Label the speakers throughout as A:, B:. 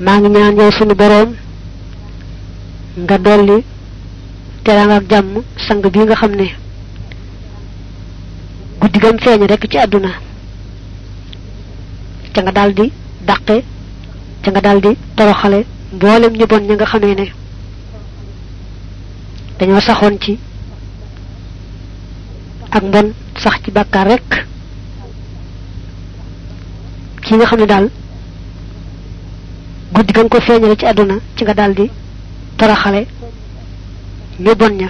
A: maa ngi ñaan yow sunu boroom nga dolli teraanga ak jàmm sang bi nga xam ne guddi gam feeñ rek ci àdduna ca nga daldi dàqe ca nga daldi toroxale mboolem ñu bon ñi nga xamee ne dañoo saxoon ci ak mbon sax ci bàkkaar rek ki nga xam ne daal guddi gam ko feeñale ci àdduna ci nga daldi toroxale ñu bon ña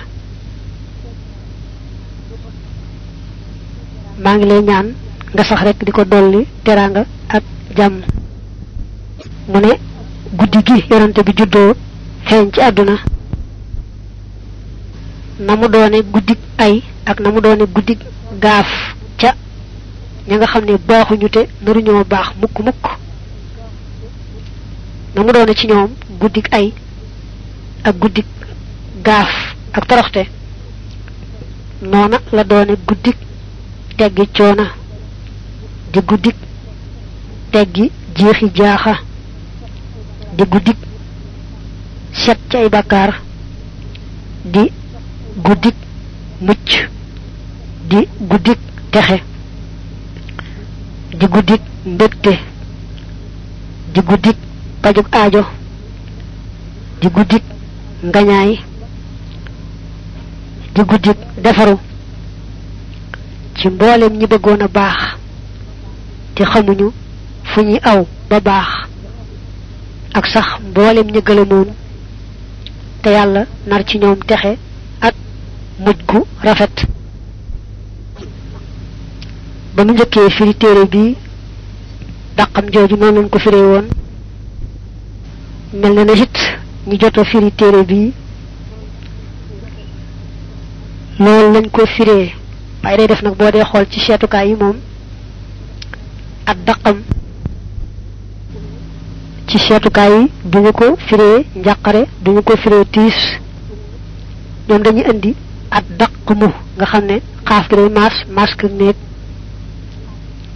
A: maa ngi lay ñaan nga sax rek di ko dolli teraanga ak jàmm mu ne guddi gi yonante bi juddoo feeñ ci àdduna na mu doone guddik ay ak na mu doone guddik gaaf ca ña nga xam ne baaxuñu te naruñoo baax mukk mukk na mu doone ci ñoom guddik ay ak guddik gaaf ak toroxte noona la doone guddik teggi coona di guddik teggi jeexi jaaxa di guddik set ci ay bàkkaar di guddik mucc di guddik texe di guddik mbégte di guddik pajuk aajo di guddik ngañaay di guddik defaru ci mboolem ñi bëggoon a baax te xamuñu fu ñuy aw ba baax ak sax mboolem ñi gëlëmoon te yàlla nar ci ñoom texe ak mujj gu rafet ba mu njëkkee firi téere bi dàqam jooju noonu lañ ko firee woon mel na it ñi jot a firi téere bi loolu lañ ko firee waaye day def nag boo dee xool ci seetukaay yi moom ak daqam ci seetukaay yi duñu ko firee njàqare duñu ko firee tiis ñoom dañuy indi ak daq mu nga xam ne xaaf gi day masque néeg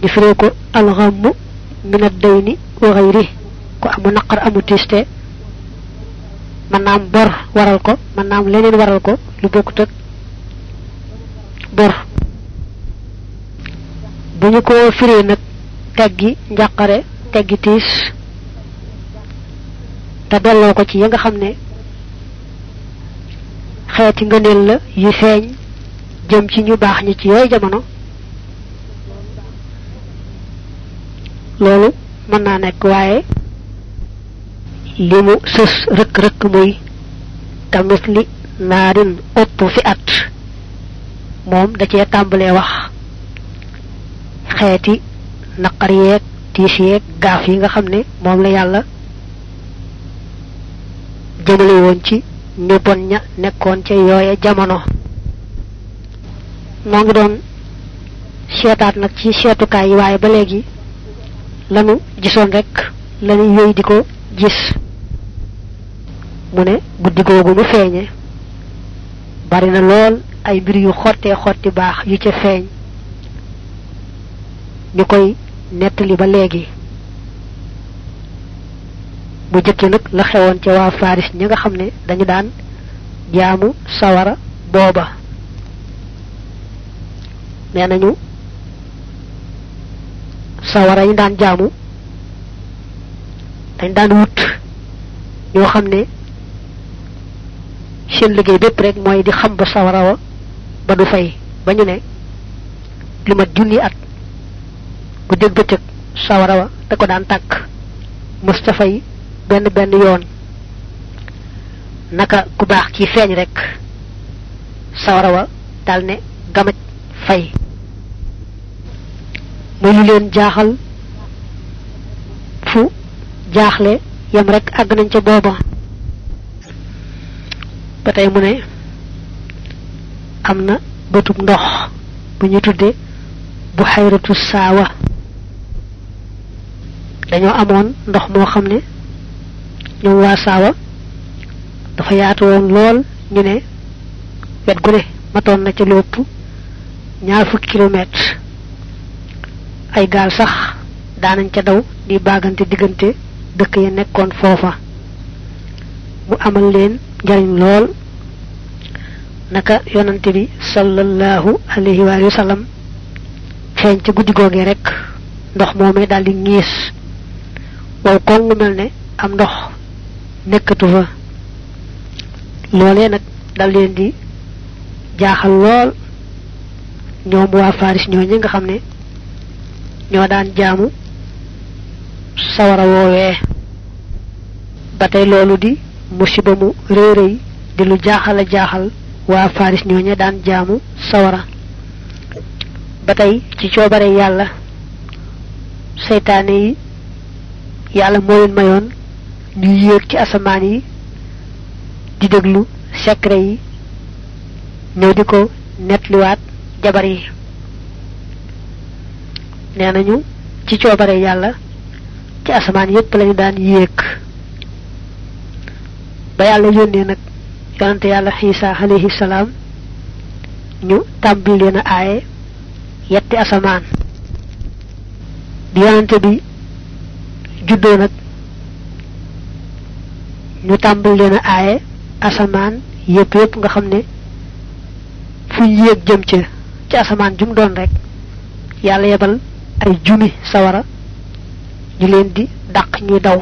A: ñu firee ko alxamu min ad-dayni wa ghayri ko amu naqar amu tiiste mën naa am bor waral ko mën naa am leneen waral ko lu bokkut ak bor bu ñu ko firee nag teggi njàqare teggi tiis te delloo ko ci ya nga xam ne xeeti ngëneel la yu feeñ jëm ci ñu baax ñi ci yooyu jamono loolu mën naa nekk waaye li mu sës rëkk-rëkk muy tamis li naarin ëpp fi at moom da cee tàmbalee wax xeeti naqar yeeg tiis yeeg gaaf yi nga xam ne moom la yàlla jëmale woon ci ñu bon ña nekkoon ca yooya jamono moo ngi doon seetaat nag ci seetukaay yi waaye ba léegi lanu gisoon rek lanu yooyu di ko gis mu ne guddi googu mu feeñe bari na lool ay mbir yu xottee xotti baax yu ca feeñ ñu koy nettali ba léegi bu jëkki nag la xewoon ca waa Faris ñi nga xam ne dañu daan jaamu sawara booba nee nañu sawara yi daan jaamu dañ daan wut ñoo xam ne seen liggéey bépp rek mooy di xam ba sawara wa ba du fay ba ñu ne lu mat junni at bu dégg bëccëg sawara wa da ko daan tàkk Mustafa yi benn yoon naka ku baax ki feeñ rek sawara wa dal ne gamaj fay muy lu leen jaaxal fu jaaxle yam rek àgg nañ ca booba ba tey mu ne am na bëtub ndox bu ñu tudde bu xayratu saawa dañoo amoon ndox moo xam ne ñoom waa saawa dafa yaatu woon lool ñu ne wet gu ne matoon na ca lu ëpp 20 kilomètres ay gaal sax daanañ ca daw di baagante diggante dëkk ya nekkoon foofa mu amal leen njariñ lool naka yonante bi sallallahu alayhi wa sallam feeñ ci guddi googee rek ndox moomee daal di ñiis waw ko ngu mel ne am ndox nekkatu fa loolee nag dal leen di jaaxal lool ñoom waa Faris ñooñu nga xam ne ñoo daan jaamu sawara woowee ba tey loolu di musiba mu rëy rëy di lu jaaxal waa Faris ñooñu daan jaamu sawara ba tey ci coobare yàlla seytaane yi yàlla moo leen mayoon ñu yéeg ci asamaan yi di déglu secret yi ñëw di ko nettaliwaat jabar yi nee nañu ci coobare yàlla ci asamaan yépp lañu daan yéeg ba yàlla yónnee nag yonante yàlla Xiisa alayhi salaam ñu tàmbali leen a aaye yetti asamaan bi yonante bi juddoo nag ñu tàmbali leen a aaye asamaan yépp nga xam ne fu yéeg jëm ci asamaan jum doon rek yàlla yebal ay jumi sawara ñu leen di dàq ñuy daw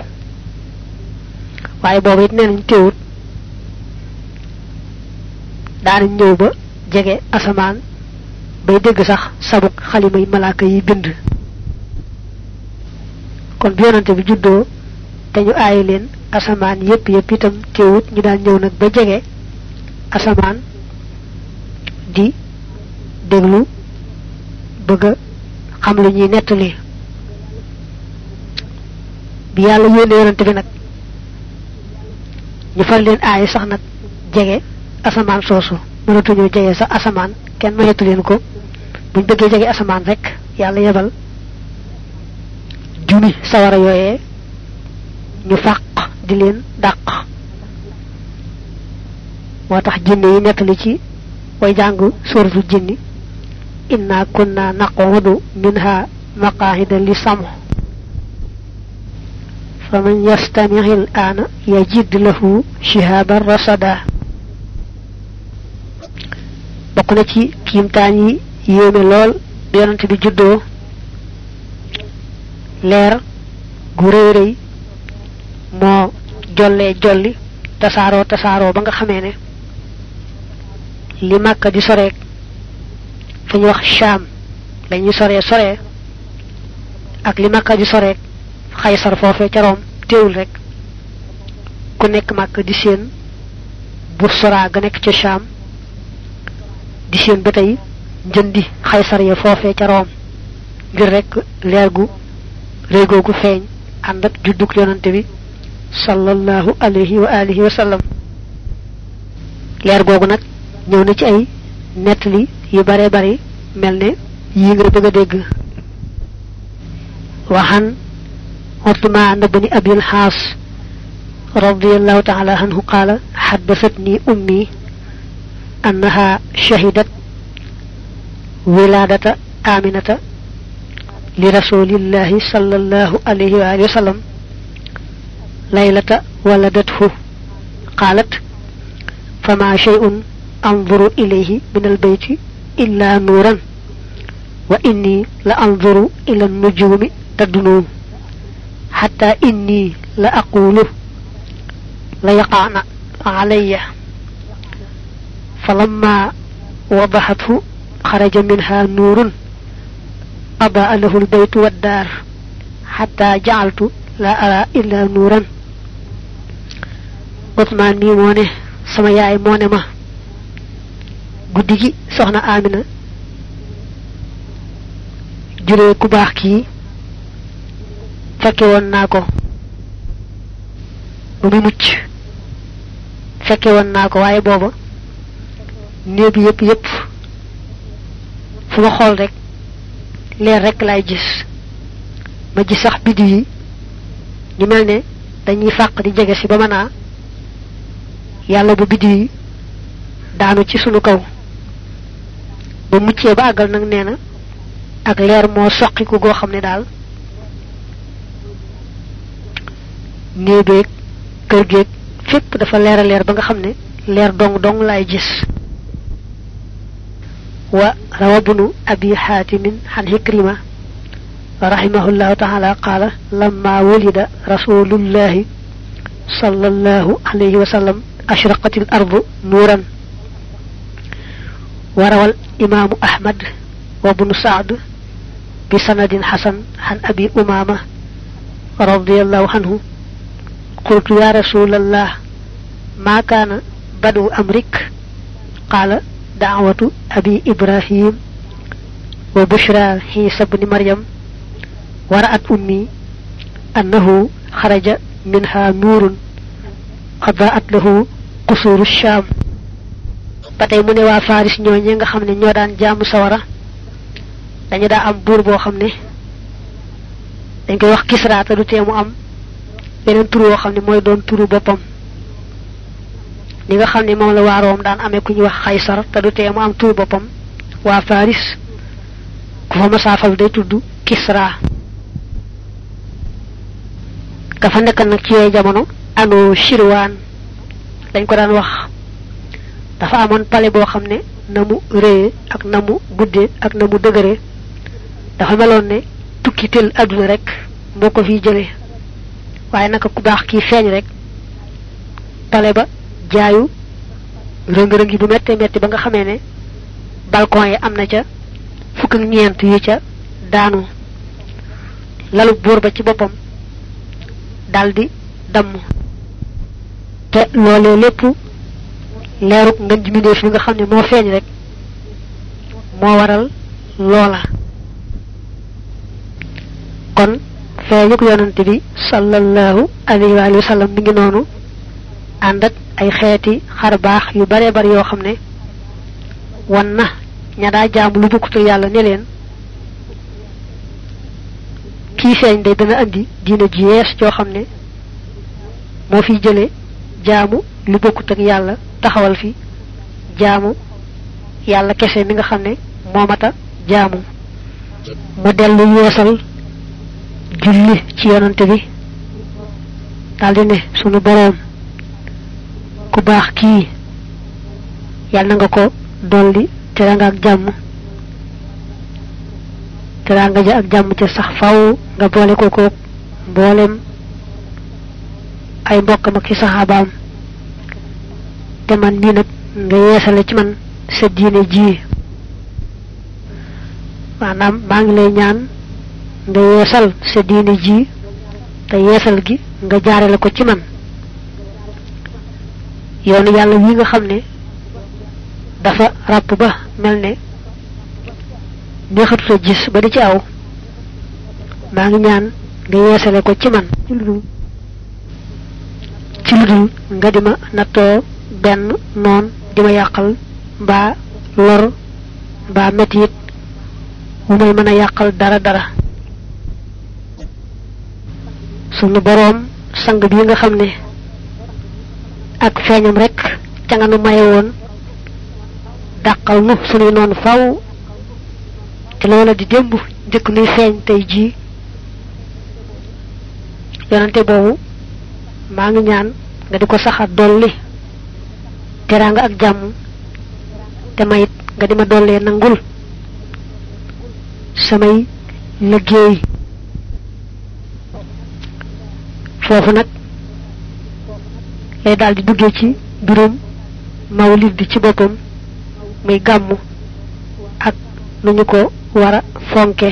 A: waaye boobu it nee nañ teewut daanañ ñëw ba jege asamaan bay dégg sax sabuk xalima yi malaaka yi bind kon bi yonante bi juddoo te ñu aayi leen asamaan yépp itam teewut ñu daan ñëw nag ba jege asamaan di déglu bëgg xam lu ñuy nettali bi yàlla yónnee yonante bi nag ñu far leen aayi sax nag jege asamaan soosu mënatuñoo jege sax asamaan kenn mayatu leen ko buñ bëggee jege asamaan rek yàlla yebal jumi sawara yooyee ñu fàq di leen dàq moo tax jinne yi nettali ci way jàng suratul jinni inna kunna naqudu minha maqaahida li sam faman yastamihil aana yajid lahu shihaban rasada bokk na ci kiimtaan yi yéeme lool bi yonante bi juddoo leer gu rëy rëy moo jolli tasaaroo ba nga xamee ne li Màkka di soreek fu ñu wax Sham lañuy soree ak li Màkka di soreek Xaysar foofee ca Room teewul rek ku nekk Màkka di seen Busra ga nekk ca Sham di seen ba tey njëndi Xaysar ya foofee ca Room ngir rek leer gu réy googu feeñ ànd ak juddug yonante bi sallallahu alayhi wa alihi wa sallam leer googu nag ñëw na ci ay nettali yu bare bari mel ne yi nga bëgg a dégg waxan Utmaan bni Abil Xaas radiyallahu taala anhu qaala xaddasatni ummi annaha shahidat wilaadata Aminata li rasulillahi sallallahu alayhi wa alihi wa sallam laylata waladathu qaalat fama shay'un anzuru ilayhi min albayti illa nuuran wa inni la anzuru ila nujumi tadnu hatta inni la aqulu la yaqa'na alayya falamma wadahathu kharaja minha nuurun أضاء له البيت والدار حتى جعلت لا أرى إلا نورا Utmaan mi moo ne sama yaay moo ne ma guddi gi soxna Amina juree ku baax kii fekke woon naa ko ba mu mucc fekke woon naa ko waaye booba néeg yépp fu ma xool rek leer rek laay gis ma gis sax biddi yi ñu mel ne dañuy fàq di jege si ba mën a yàlla bu biddi yi daanu ci sunu kaw ba muccee ba àggal nag nee na ak leer moo soqiku goo xam ne daal néebeeg kër geeg fépp dafa leer leer ba nga xam ne leer dong dong laay gis. wa rawabnu abi xaatimin xan hikrima rahimahullahu taala qaala lamma wulida rasulullahi sallallahu alayhi wa sallam ashraqatil ardu nuuran. wa rawal imaamu ahmad wa ibnu saad bi sanadin xasan xan abi umaama radiyallahu anhu qultu ya rasulallah ma kaana badu amrik qaala da'watu abi ibrahim wa bushra xiisa bni maryam wa ra'at ummi annahu xaraja minha nuurun adaa'at lahu qusuru shaam. ba tey mu ne waa Faris ñooñu nga xam ne ñoo daan jaamu sawara dañu daa am buur boo xam ne dañ koy wax Kisra te du tee mu am beneen tur woo xam ne mooy doon turu boppam li nga xam ne moom la waa Room daan amee ku ñuy wax Xaysar te du tee mu am turu boppam waa Faris ku fa masaafal day tudd Kisra. ka fa nekk nag ci yooyu jamono Anu Shirwaan dañ ko daan wax. dafa amoon palais boo xam ne na mu réye ak na mu guddee ak na mu dëgëree dafa meloon ne tukki tël àdduna rek moo ko fiy jëlee waaye naka ku baax kii feeñ rek palais ba jaayu rëng-rëng yi bu méttee métti ba nga xamee ne balcon yi am na ca fukk ak ñeent yi ca daanu lalu buur ba ci boppam daldi damm te loolee lépp leeruk ngën ji mbindéef li nga xam ne moo feeñ rek moo waral loola. kon feeñuk yonante bi sallallahu alayhi wa sallam mi ngi noonu ànd ak ay xeeti xar baax yu bare bari yoo xam ne wan na ña daa jaam lu bukkutu yàlla ne leen kii feeñ day dana andi diina ji yees joo xam ne moo fiy jële jaamu lu bokkut ak yàlla taxawal fi jaamu yàlla kese mi nga xam ne moo mata jaamu. mu dellu yeesal julli ci yonante bi daldi ne sunu boroom ku baax kii yàlla na nga ko dolli teraanga ak jàmm teraanga ja ak jàmm ca sax faw nga boole ko koog mboolem ay mbokkam ak ci saxaabaam te man nii nag nga yeesale ci man sa diine ji. maanaam maa ngi lay ñaan nga yeesal sa diine ji te yeesal gi nga jaarale ko ci man yoonu yàlla wi nga xam ne dafa ràpp ba mel ne neexatu sa gis ba di ci aw maa ngi ñaan nga yeesale ko ci man ci lu dul nga di ma nattoo benn noon di ma yàqal mbaa lor mbaa metit wu may mën a yàqal dara sunu boroom sang bi nga xam ne ak feeñam rek ca nga nu maye woon dàqal nu sunuy noonu faw te loola di démb njëkk nuy feeñ tey jii yonante boobu maa ngi ñaan nga di ko saxa dolli teraanga ak jàmm te mayit nga di ma dollee nangul samay liggéey. foofu nag lay daal di duggee ci mbirum mawlid bi ci boppam muy gàmmu ak nu ñu ko war a fonke.